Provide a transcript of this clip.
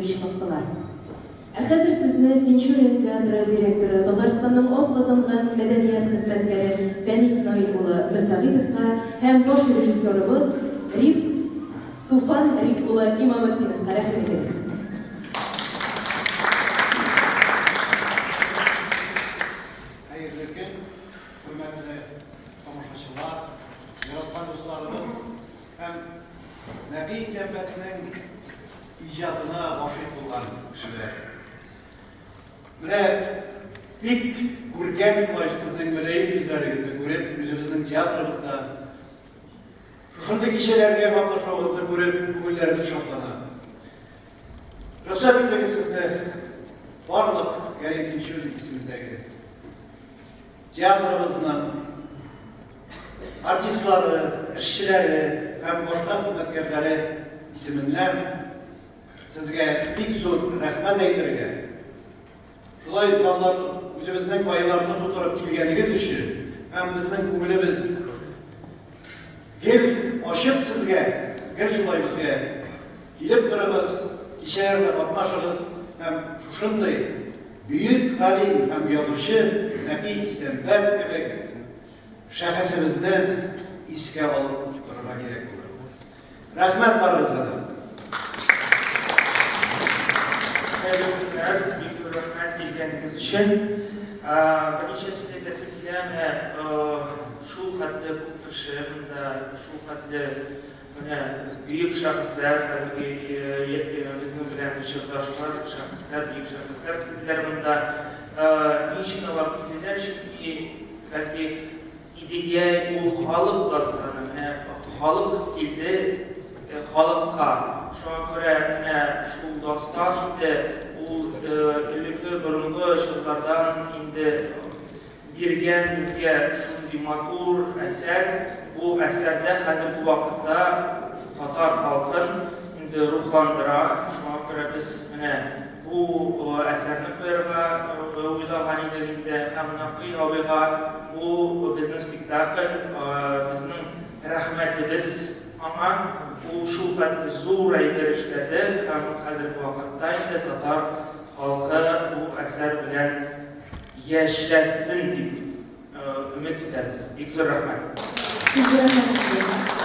Чыныктылар. Ә хәзер сүзне Тинчурин театры директоры, Татарстанның атказанган мәдәният хезмәткәре Фәнис Наил улы Мөсәгыйтовка һәм баш режиссерыбыз Риф Туфан Риф улы Имаметдиновка рәхим итегез. Хәерле көн, хөрмәтле тамашачылар, яраткан дусларыбыз һәм Нәкый Исәнбәтнең иҗатына гашыйк булган кешеләр. Менә бик күркәм шулай сезнең мөлаем йөзләрегезне күреп, үзебезнең театрыбызда шушындый кичәләргә катнашуыгызны күреп, күңелләребез шатлана. Рөхсәт итегез сезне барлык Кәрим Тинчурин исемендәге Театрыбызның артистлары, эшчеләре һәм башка хезмәткәрләре исеменнән сезгә бик зур рәхмәт әйтергә, шулай ук алар үзебезнең фойеларны тутырып килгәнегез өчен һәм безнең күңелебез гел ачык сезгә, гел шулай безгә килеп торыгыз, кичәләрдә катнашыгыз һәм шушындый Бөек галим һәм язучы Нәкый Исәнбәт кебек шәхесебезне искә алып торырга кирәк булыр. Рәхмәт барыгызга да. Хәерле көннәр, бик зур рәхмәт килгәнегез өчен. Берничә сүз әйтәсем килә, менә шул хәтле күп кеше монда, шул хәтле Менә бөек шәхесләр, хәзерге безнең белән чордашлар, шәхесләр, бөек шәхесләр килделәр монда. Ни өчен алар килделәр? Чөнки, бәлки, Идегәй ул халык дастаны, менә халык килде халыкка. Шуңа күрә менә шул дастан инде ул элекке борынгы чорлардан инде Биргән безгә шундый матур әсәр, бу әсәрдә хәзерге вакытта татар халкын инде рухландыра, шуңа күрә без менә бу әсәрне куярга уйлаган идек инде һәм Нәкый абыйга бу безнең спектакль, безнең рәхмәтебез аңа, ул шулхәтле зур әйбер эшләде һәм хәзерге вакытта инде татар халкы бу әсәр белән Яшәсен дип өмет итәбез. Бик зур рәхмәт. Бик зур рәхмәт сезгә.